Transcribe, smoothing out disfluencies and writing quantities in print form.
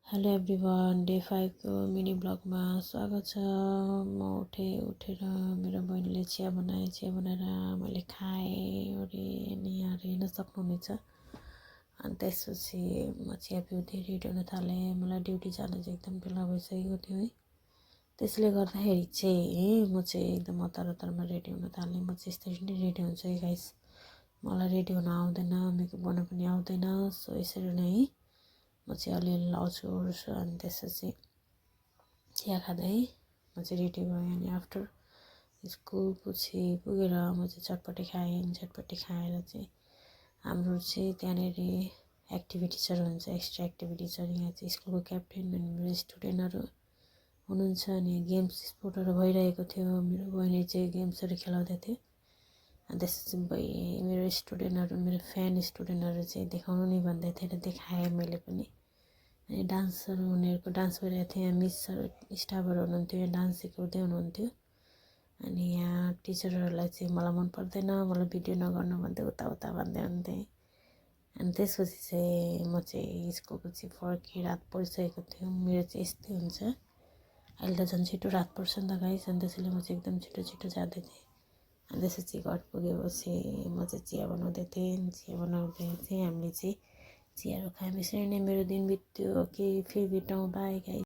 Hello everyone, day 5 को mini ब्लगमा स्वागत छ। म उठेर मेरो बहिनीले चिया बनाएर मैले खाएँ ओरे अनि यहाँले हेर्न सक्नुहुनेछ। अनि त्यसपछि म चिया पिउँदै रेडी हुन थालेँ। मलाई ड्युटी जान चाहिँ एकदम बेला भइसकेको थियो है। त्यसले गर्दाखेरि चाहिँ म चाहिँ एकदम हतारमा रेडी हुन थालेँ। म चाहिँ यस्तरी नै रेडी हुन्छु है गाइस। मलाई रेडी हुन आउँदैन, मेकअप गर्न पनि आउँदैन। सो यसरी नै म चाहिँ अलिअलि लाउँछु ओर्छु अनि त्यसपछि चिया खाँदै म चाहिँ रेडी भएँ। अनि आफ्टर स्कुल पुगेर म चाहिँ चटपटी खाएँ। चटपटी खाएर चाहिँ हाम्रो चाहिँ त्यहाँनिर एक्टिभिटिजहरू हुन्छ, एक्स्ट्रा एक्टिभिटिजहरू। यहाँ चाहिँ स्कुलको क्याप्टेन अनि मेरो स्टुडेन्टहरू हुनुहुन्छ अनि गेम्स स्पोर्टहरू भइरहेको थियो। मेरो बहिनी चाहिँ गेम्सहरू खेलाउँदै थियो। अनि त्यसपछि मेरो स्टुडेन्टहरू, मेरो फ्यान स्टुडेन्टहरू चाहिँ देखाउनु नि भन्दै थियो र देखाएँ मैले पनि। अनि डान्सहरू उनीहरूको डान्स भइरहेको थियो। यहाँ मिसहरू स्टाफहरू हुनुहुन्थ्यो, यहाँ डान्स सिकाउँदै हुनुहुन्थ्यो। अनि यहाँ टिचरहरूलाई चाहिँ मलाई मन पर्दैन, मलाई भिडियो नगर्नु भन्दै उता भन्दै हुन्थेँ। अनि त्यसपछि चाहिँ म चाहिँ स्कुलपछि फर्केँ। रात परिसकेको थियो। मेरो चाहिँ यस्तै हुन्छ, अहिले त झन् छिटो रात पर्छ नि त गाइस। अनि त्यसैले म चाहिँ एकदम छिटो जाँदै थिएँ। अनि त्यसपछि घर पुगेपछि म चाहिँ चिया बनाउँदै थिएँ। चिया बनाउँदै चाहिँ हामीले चाहिँ चियाहरू खायौँ। यसरी नै मेरो दिन बित्यो कि फेरि भेटौँ। By guys.